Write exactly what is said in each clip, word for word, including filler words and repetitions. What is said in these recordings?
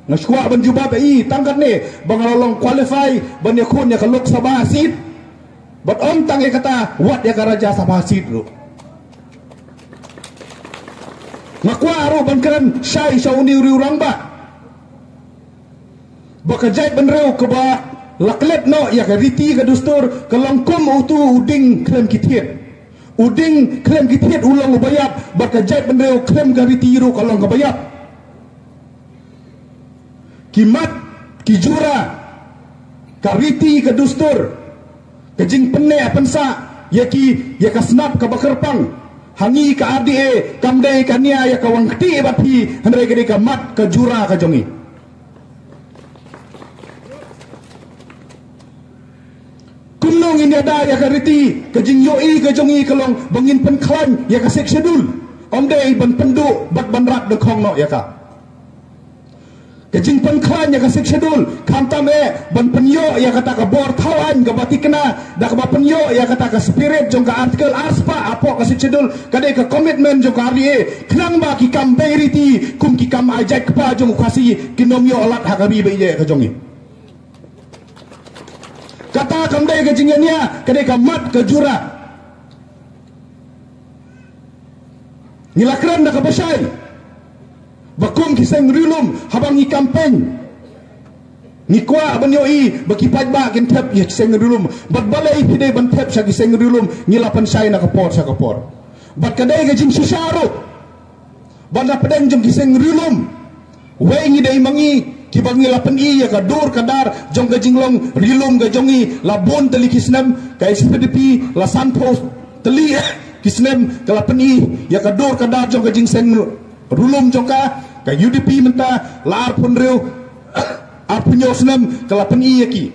Nga shu kwah ban jubab ïa i tang katne ba nga la long qualify ban ïakhun ïa ka Lok Sabha seat. Bad ym tang ïa kata, wat ïa ka Rajya Sabha seat ruh. Nga kwah ruh ban kren shai sha une u rangbah ba ka jaitbynriew kaba la klet noh ïa ka riti ka dustur ka long kum utu u dieng khlem ki thied. U dieng khlem ki thied u long uba ïap, bad ka jaitbynriew khlem ka riti ruh ka long kaba ïap. Ki mat, ki jura, ka riti ka dustur, ka jingpynneh pynsah ïa ki, ïa ka snap kaba kyrpang. Ha ngi ka R D A kam dei ka nia ïa ka wang kti bad phi, hynrei ka dei ka mat ka jura ka jong ngi. Kumno ngin ïada ïa ka riti, ka jingïohi ka jong ngi ka long ba ngin pynkhlaiñ ïa ka Sixth Schedule. Ym dei ban pynduh bad ban rat dkhong noh ïa ka. Ka jingpynkhlaiñ ïa ka Sixth Schedule, khamtam eh ban pynïoh ïa kata ka bor thaw aiñ kaba thikna, da kaba pynïoh ïa kata ka spirit jong ka Article arspah hapoh ka Sixth Schedule, ka dei ka commitment jong ka R D A, khnang ba ki kam bei riti, kum ki kam ai jait kpa jong u Khasi, kin ym ïoh lad ha ka ri ba ïeit ka jong ngi. Kata kam dei ka jingïania, ka dei ka mat ka jura. Ngi la kren da kaba shai ba kum ki seng ri lum, haba ngi campaign, ngi kwah ban ïohi ba ki paidbah kin thep ïa ki seng ri lum. Bad balei phi dei ban thep sha ki seng ri lum? Ngi la pynshai na ka por sha ka por. Bad ka dei ka jingshisha ruh ba na pdeng jong ki seng ri lum, wei ngi dei ma ngi kiba ngi la pyni ïa ka dur ka dar jong ka jinglong ri lum ka jong ngi. La bun tylli ki snem ka H P D P, la sanphew tylli, eh, ki snem ka la pyni ïa ka dur ka dar jong ka jingseng ri lum jong ka. Ka U D P mynta la arphew hynriew, arphew hynñiew snem ka la pyni ïa ki.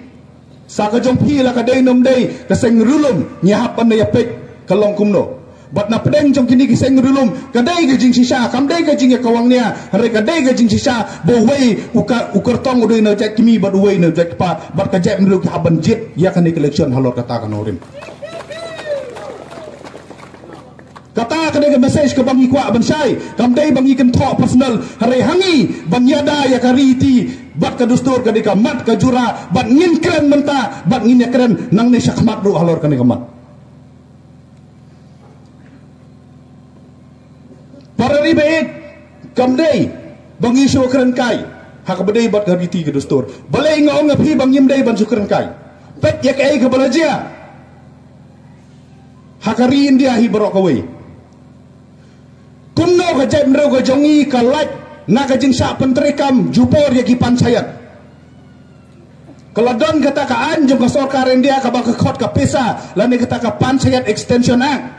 Sa ka jong phi la ka dei ne ym dei, ka seng ri lum, ngi hap ban ïa peit ka long kumno. Bad na pdeng jong kine ki seng ri lum, ka dei ka jingshisha, kam dei ka jingïakawang nia, hynrei ka dei ka jingshisha ba uwei u ka, u kyrtong u dei na u jait kmie bad uwei na u jait kpa, bad ka jaitbynriew ki hap ban jied ïa kane ka election halor kata ka nongrim. Kata ka dei ka message kaba ngi kwah ban shai, kam dei ba ngi kynthoh personal, hynrei ha ngi ban ïada ïa ka riti bad ka dustur, ka dei ka mat ka jura, bad ngin kren mynta, bad ngin ïakren nangne shakhmat ruh halor kane ka mat. Para ri baieit, kam dei ba ngi shu kren kai ha kaba dei bad ka riti ka dustur. Balei nga ong ïa phi ba ngim dei ban shu kren kai? Peit ïa kaei kaba la jia ha ka ri India hi baroh kawei. Kumno ka jaitbynriew ka jong ngi ka lait na ka jingshah pyntreikam jubor ïa ki panchayat? Ka la don kata ka aiñ jong ka sorkar India kaba ka khot ka PESA lane kata ka Panchayat Extension Act.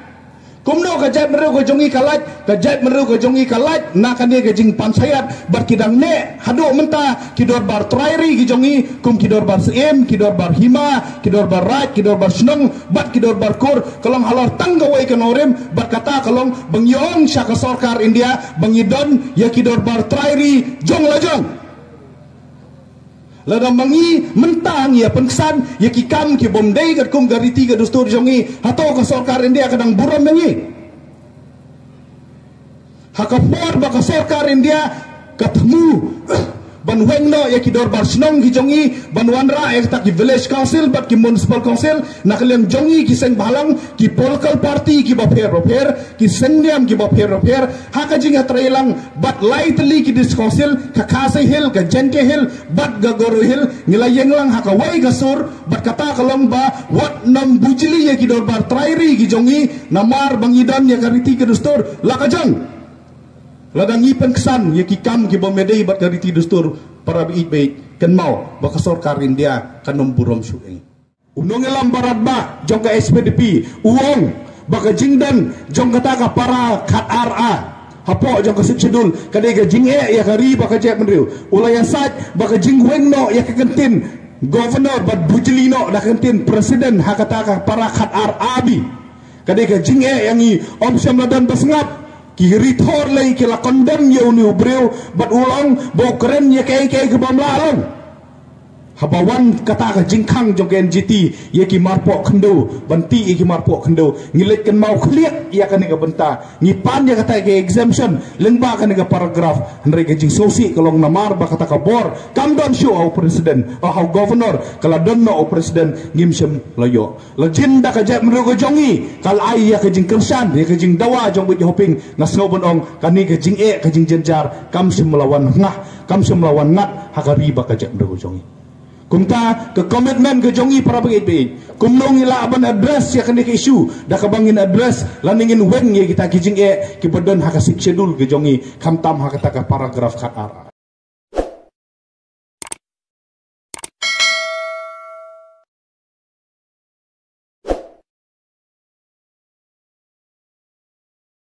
Kumno ka jaitbynriew ka jong ngi ka lait, ka jaitbynriew ka jong ngi ka lait na kane ka jingpanchayat, bad ki dang neh haduh mynta ki dorbar trai ri ki jong ngi, kum ki dorbar Syiem, ki dorbar Hima, ki dorbar raid, ki dorbar shnong, bad ki dorbar kur, ka long halor tang kawei ka nongrim, bad kata ka long ba ngi ong sha ka sorkar India ba ngi don ïa ki dorbar trai ri jong la jong. Lada ma ngi mynta ngi ïa pynksan ïa ki kam ki bym dei katkum ka riti ka dustur jong ngi, hato ka sorkar India ka dang burom ïa ngi? Ha ka por ba ka sorkar India ka thmu ban weng noh ïa ki dorbar shnong ki jong ngi, ban wanrah ïa kita ki village council bad ki municipal council, na ka liang jong ngi ki seng bhalang, ki political party kiba pher ba pher, ki seng niam kiba pher ba pher, ha ka jingïatreilang bad lai tylli ki district council, ka Khasi Hill, ka Jaintia Hill bad ka Garo Hill, ngi la ïeng lang ha kawei ka sur, bad kata ka long ba wat nym bujli ïa ki dorbar trai ri ki jong ngi, namar ba ngi don ïa ka riti ka dustur la ka jong. Lada ngi pynksan ïa ki kam ki bym dei bad ka riti dustur, para baieit baieit, kynmaw ba ka sorkar India kan nym burom shuh ïa ngi. U nongïalam barat bah jong ka H P D P u ong ba ka jingdon jong kata ka para khatar A hapoh jong ka Sixth Schedule ka dei ka jingeh ïa ka ri bad ka jaitbynriew. U la ïasaid ba ka jingweng noh ïa ka kyntien governor bad bujli noh da ka kyntien president ha kata ka para khatar A B ka dei ka jingeh ïa ngi. Ym shym la don ba sngap, ki ri Thorlei ki la condemn ïa une u briew bad u la ong ba u kren ïa kaei kaei ka bym lah long. Haba wan kata ka jingkhang jong ka N G T ïa ki marpoh khyndew, ban tih ïa ki marpoh khyndew, ngi leit kynmaw khlieh ïa kane ka bynta. Ngi pan ïa kata ka exemption lyngba kane ka paragraph, hynrei ka jingsngewsih ka long namar ba kata ka bor kam don shuh ha u president, ha u governor, ka la don noh ha u president, ngim shym la ïoh. La jin da ka jaitbynriew ka jong ngi ka la ai ïa ka jingkyrshan, ïa ka jingdawa jong u Bah Hoping, nga sngew ban ong kane ka jingeh, ka jingjynjar kam shym la wan ngah, kam shym la wan ngat ha ka ri bad ka jaitbynriew ka jong ngi. Kumta ka commitment ka jong ngi para bangeit, bangeit, kumno ngi lah ban address ïa kane ka issue, da kaba ngin address lane ngin weng ïa kita ki jingeh kiba don ha ka Sixth Schedule ka jong ngi, khamtam ha kata ka paragraph khatar.